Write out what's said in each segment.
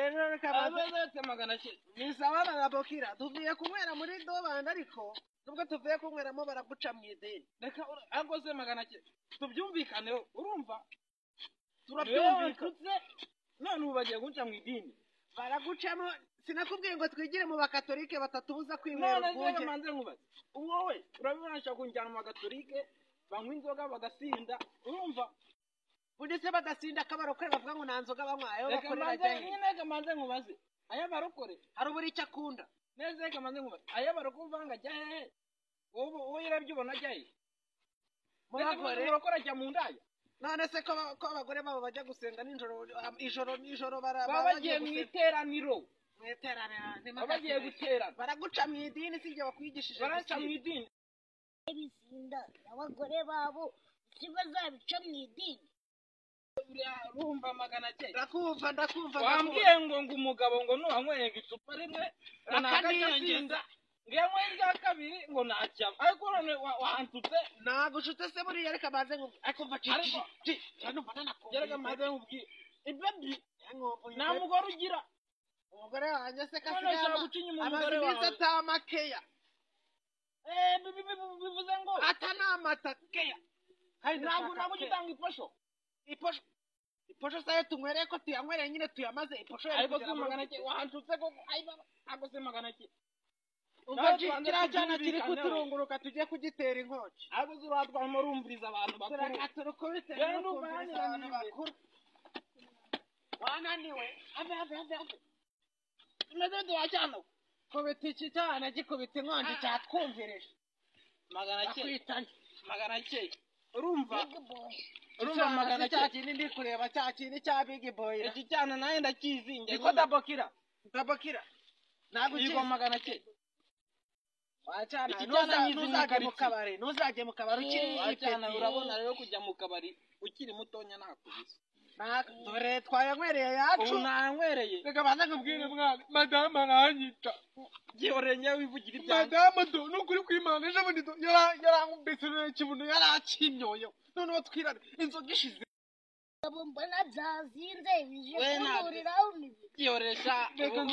Rero reka baze Abazetse 900. Ni sawa barabokira. Tuvuye kunywera muri dobanda ariko nubwo tuvuye kunyweramo baraguca mu idini. Reka agoze 900. Tubyumvikaneho urumva? Turabyumvika. None ubu bagiye kunca mu idini. Baragucamo sinakubwiye ngo twigire mu bakatolike batatubuza kwinywera urwunge. None manze nkubaze. Wowe urabibona nshaka kunjyana mu bakatolike banywa inzoga bagasinda urumva? Undi se badasinda akabarokore bavuga ngo nta nzoga banywa ayo bakorera ajyahe. Nyine manze nkubaze. Aya barokore hari uburi icyo akunda. Neze reka manze nkubaze. Aya barokore uvanga ajya hehe? Wowe urabyubona ajya hehe? Murokore murokore ajya mu ndaya. None se ko abagore babo bajya gusenga nijoro ijoro nijoro baba bagiye mu iteraniro. Mu iteraniro baba bagiye guterana. Baraguca mu idini sijye bakwigishije. Baraca mu idini. Bisinda abagore babo sibazabica mu idini. Urumva 900. Ndakumva ndakumva. Wambwiye ngo umugabo ngo nuwanyweye icupa rimwe akaniyongeza. Ngiye rya kabiri ngo nacyaba. Ariko none wantutse. Nagushutse se buriya reka banze ngo akumva ci. Numva nanakumva. Reka manze nkubwire. Ibebi nta mugore ugira. Umugore wanjye se kasigaye amaze iminsi atamakeya. Bivuze ngo atanamata keya. Ntabwo ntabwo ugitanga iposho. Iposho iposho sayo tunywereye ko tuyanywereye nyine tuyamaze iposho. Ariko si 900 wantutse koko. Ago se 900. Umva kiriya cyana kiri kuturunguruka tujye kugitera inkongi. Ago uratwamo urumviriza abantu bakuru. Turaka turukubite abantu bakuru. Wananiwe ave ave ave ave. Imeze bite wacyana? Kubita iki cyana gikubita inkongi cyatwumvirije. 900. 900. Urumva? Urumva 900 cya kindi ndi kureba cya kindi cya Big Boy. Iki cyana naye ndakizi. Niko dabokira. Dabokira. Nagukize 900. Wacana ntuzajye mu kabari, ntuzajye mu kabari ukiri wacana. Urabona rero kujya mu kabari ukiri mutonya nakubise. Dore twayanywereye yacu. Ubu nanywereye. Reka banza nkubwire mwana, madamu aranyica. Gihorere njyewe wivugira ibyanjye. Madamu do nukuri kwimana ejo bundi do yarankubise ikibuno yarakinyoyeho. Noneho twirane inzoga ishize. Mbona byazinze bije kunuriraho imibi. Gihorere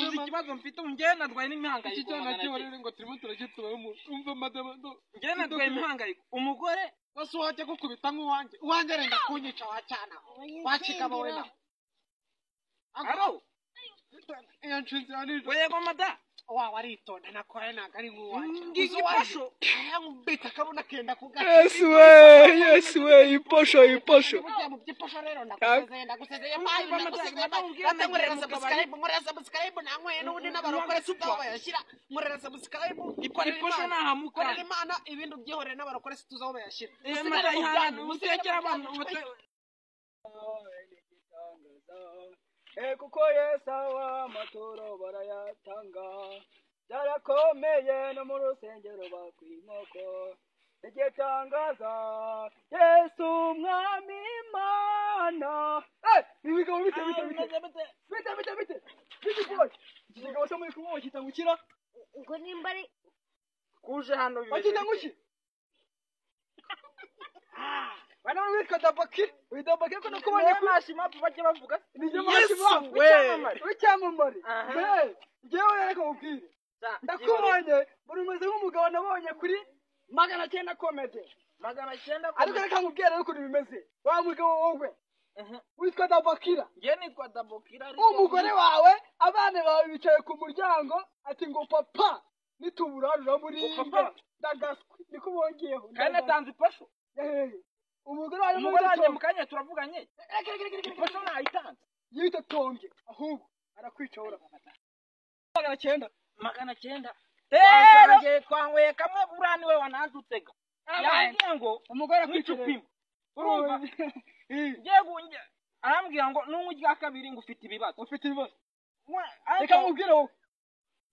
uzi ikibazo mfite njyewe narwaye n'imihangayiko. Iki cyana gihorere ngo turimo turagitura umva madamu do. Njyewe narwaye imihangayiko. Umugore wose wajya gukubita nk'uwanjye. Uwanjye arenda kunyica wacyana. Wacika wowe na. Aro. Iyo nshinzi anije. Yego mada. Wa waritonda nakora ntago ari nk'uwanjye. Ngiye iposho. Ayankubita akabona kenda kugaca. Yes we, yes we, iposho iposho. Mu by'iposho rero ndagusezeye ndagusezeye mayi ndagusezeye mayi. Nkorera subscribe, nkorera subscribe nanyweye n'ubundi n'abarokore sitaho bayashyira. Nkorera subscribe, iposho nahamuka. Korera Imana ibindi ubyihorere n'abarokore situza aho bayashyira. Musigare mu byanyu, mutekera abantu. Kuko Yesu amaturo barayatanga byarakomeye no mu rusengero bakwinkoko igitangaza Yesu umwami Imana. Ibigabo bite bite bite bite bite bite bite boy. Iki kigabo cyo muri kumwe bakita ngukira ngo nimba ari kuje hano bakita nguki. Bana witwa Dabaki, witwa ko no kubonye ku mashima bajye bavuga ni Yesu we w'icyamamare. Njyewe reka nkubwire ndakubonye buri umeze nk'umugabo nabonye kuri 900 comedy 900. Ariko reka nkubwire rero ukuntu bimeze. Wa mugabo wowe witwa Dabakira. Njye nitwa Dabakira. Umugore wawe abana bawe bicaye ku muryango ati ngo papa nituburarura muri ndagaswi niko bongeyeho kandi atanze iposho. Umugore wawe umugore wanjye mu kanya turavuganye. Iposho nayitanze. Yitotombye ahubwo arakwica ura. 900. 900. Rero twanyweye kamwe burani we wananzutega. Yambwiye ngo umugore akwica. Urumva? Ngiye gunjye arambwira ngo nunywa irya kabiri ngo ufite ibibazo. Ufite ibibazo. Reka nkubwire wowe.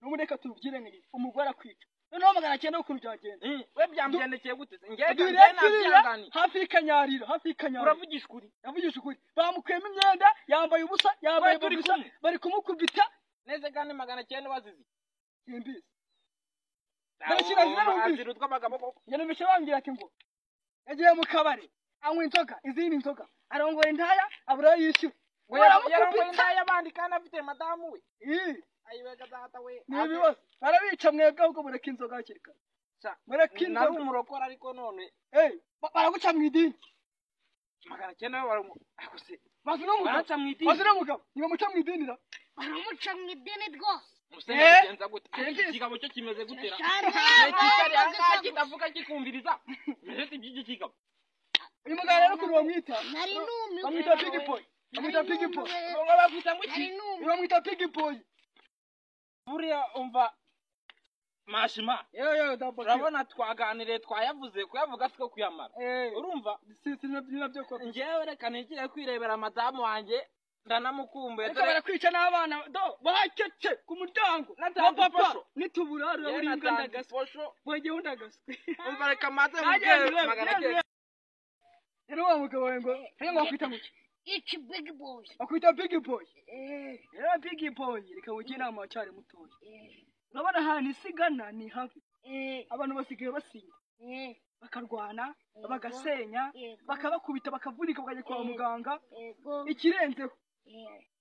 N'umureka tubwire ngi umugore akwica. Noneho 900 ukuntu byagenda. We byamgendekeye gute? Ngiye nabyangani. Hafi ikanyarira, hafi ikanyarira. Uravugisha ukuri. Yavugisha ukuri. Bamukuyemo imyenda, yambaye ubusa, yambaye ubusa, bari kumukubita. Neze kandi 900 bazizi. Simbizi. Ndabashira zirumvise. Njye numvise bambwira ati ngo yagiye mu kabari anywa inzoga izindi nzoga arongora indaya abura yishyura. Yarongoye indaya y'abandi kandi afite madamu we. Ayiwega data we. Ni ibibazo. Barabica mwebwe ahubwo mureka inzoga hakiri kare. Mureka inzoga. Nari umurokore ariko none. Baraguca mu idini. 900 baramukuse. Baraca mu idini. Bazi n'umugabo. Nibamuca mu idini ra. Baramuca mu idini rwose. Musenga bigenza gute? Ikigabo cyo kimeze gutera. Kitavuga kikumviriza. Meze iby'iki kigabo. Uyu mugabo rero kuri bamwita. Nari numiwe. Bamwita Big Boy. Bamwita Big Boy. Bakwita ngo iki? Bamwita Big Boy. Buriya umva mashima. Yo double. Urabona twaganiriye twayavuze kuyavuga siko kuyamara. Urumva si nabyo ko. Njyewe reka nigire kwirebera madamu wanjye ndanamukumbuye. Reka barakwica n'abana do bakece ku muryango. Na papa nitubura uri imbwa ndagaswe. Bwenge undagaswe. Umva reka maze mubwire. Rero wa mugabo we ngo rero wakwita ngo iki Big Boy. Akwita Big Boy. Rero Big Boy reka wugire inama cyari mutoya. Urabona ahantu isigana ni habi. Abantu basigaye basinda. Bakarwana, bagasenya, bakabakubita bakavunika bakajya kwa muganga. Ikirenzeho.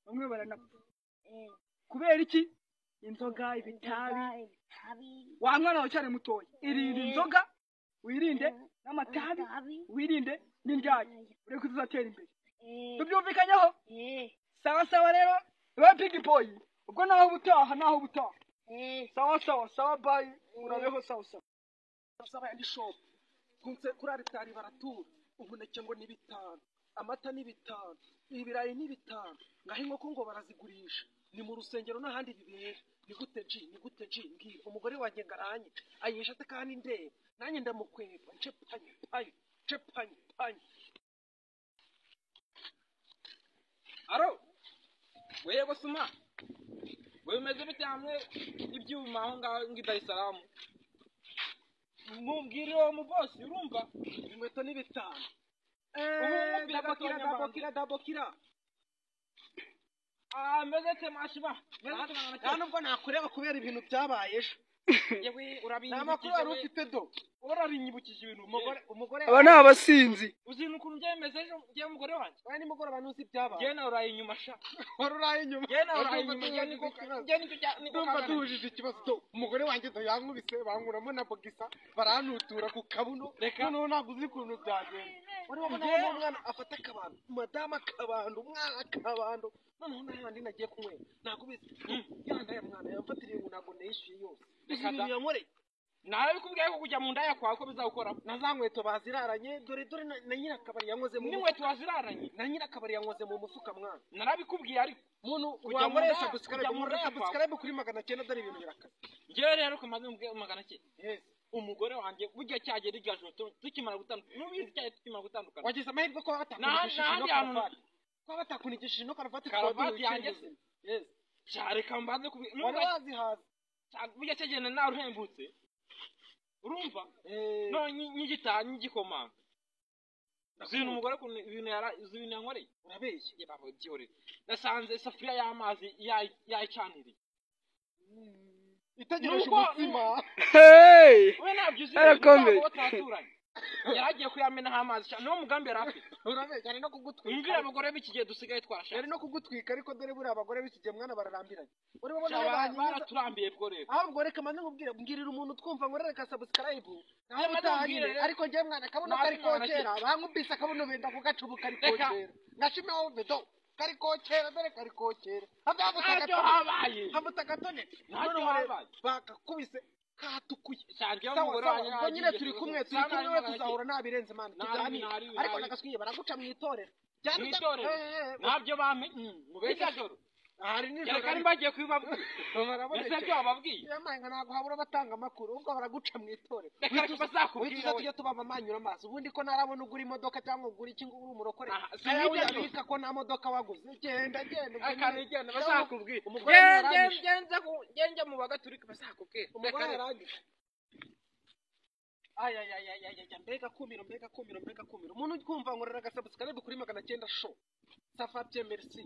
Bamwe baranapfa. Kubera iki? Inzoga, ibitabi. Wa mwana wawe cyari mutoya. Irinde inzoga, wirinde n'amatabi, wirinde n'indaya. Ureke tuzatera imbere. Tubyumvikanyeho? Sawa sawa rero, ba Big Boy. Ubwo naho ubutaha naho ubutaha. Sawa sawa sawa bye. Urabeho sawa sawa. Sawa ndi shop. Kunse kuri ritari baratura. Umuneke ngo ni 5, amata ni 5, ibirayi ni 5. Ngaho inkoko ngo barazigurisha. Ni mu rusengero n'ahandi bibera. Ni gute G, ni gute G ngi umugore wanjye ngaranye. Ayisha ate kandi ndeba. Nanjye ndamukwepa. Nce panye panye. Nce panye panye. Aro. Wewe suma. Wewe umeze bite hamwe ibyuma aho ngaho ngi Dar es Salaam. Mumbwire uwo mu boss urumva inkweto ni 5. Dabokira dabokira dabokira. Meze te mashima. Nta nubwo nakureba kubera ibintu byabaye ejo. Yewe urabinyibukije. Nta makuru wari ufite do. Urabinyibukije ibintu umugore aba ni abasinzi. Uzi ukuntu byemeze ejo ngiye umugore wanjye. Wewe ni mugoroba ntuzi ibyabaye. Ngiye nawe uraye inyuma sha. Wari uraye inyuma. Ngiye nawe uraye inyuma ngiye niko ngiye nicyo cya niko ndumva duhujije ikibazo do. Umugore wanjye do yankubise bankuramo na bogisa barantutura ku kabuno. Noneho ntabwo uzi ukuntu byagenda. Wari wabona aho umwana afata akabando, madamu akabando, umwana akabando. Noneho n'ahandi nagiye kunywera. Nakubise. Yandaye mwana yamfatiriye ngo ntabwo nishyuye yose. Reka da. Yankoreye. Narabikubwiye ko kujya mu ndaya kwawe ko bizawukora. Na za nkweto baziraranye dore dore na nyirakabari yankoze mu n'inkweto waziraranye. Na nyirakabari yankoze mu mufuka mwana. Narabikubwiye ariko muntu kujya mu wankoreye ndaya subscribe kujya mu ndaya kwawe. Subscribe kuri 900 dore ibintu birakaze. Njyewe rero kamaze mbwiye 900. Yes. Umugore wanjye burya cyagera irya joro tukimara gutandukana. Nubizi cyagera tukimara gutandukana. Wagize amahirwe ko batakunigishije ino karuvati. Ko batakunigishije ino karuvati Karuvati yanjye se. Yes. Cyareka mbanze kubi. Wari wazihaza. Burya cyagenda nawe uruhembutse. Urumva? No nyigita nyigikomanga. Zino umugore kuntu ibintu yara ibintu yankoreye. Urabeshye. Baba byihorere. Nasanze isafuriya y'amazi yayicaniriye. Itegereje umutsima. Hey! We ntabyo uzi. Arakomeye. Yaragiye kuyamenaho amazi cyane niwo mugambi yari afite. Urabeshye ari no kugutwika. Mbwira abagore b'iki gihe dusigaye twarashatse. Yari no kugutwika ariko dore buriya abagore b'iki gihe mwana bararambiranye. Uri babona baraturambiye bwo rero. Ahubwo reka manze nkubwire mbwirira umuntu twumva ngo reka subscribe. Naho utahanyire ariko njye mwana kabuno kari kokera bankubise akabuno benda kugacubuka ari kokera. Ngashime wowe bedo kari kokera dore kari kokera. Ntacyo habaye. Habuta gatone. Ntacyo habaye. Bakakubise katukuye. Sangiye umugore wanjye ubwo nyine turi kumwe tuzahura nabirenze mwana tuganire ariko nagaswiye baraguca mu itorero. Mu itorero ntabyo bamenye Mubeshya joro hari nijoro reka nimbagiye kubibabwira. Ese byo bababwiye yamaye nka ntabwo habura batanga amakuru ubwo baraguca mu itorero. Reka bazakubwira tujye tubaba amanyura amaso ubundi ko narabona ugura imodoka cyangwa ugura iki ngo uri umurokore. Sinibyo ko nta modoka waguze genda genda reka nigenda bazakubwira. Umugore Genza genza mu bagaturika bazakubwira. Umugore yarangije. Ay ay ay ay ay mbega kumiro mbega kumiro mbega kumiro. Umuntu kumva ngorera agasubscribe kuri 900 show. Safa bien merci.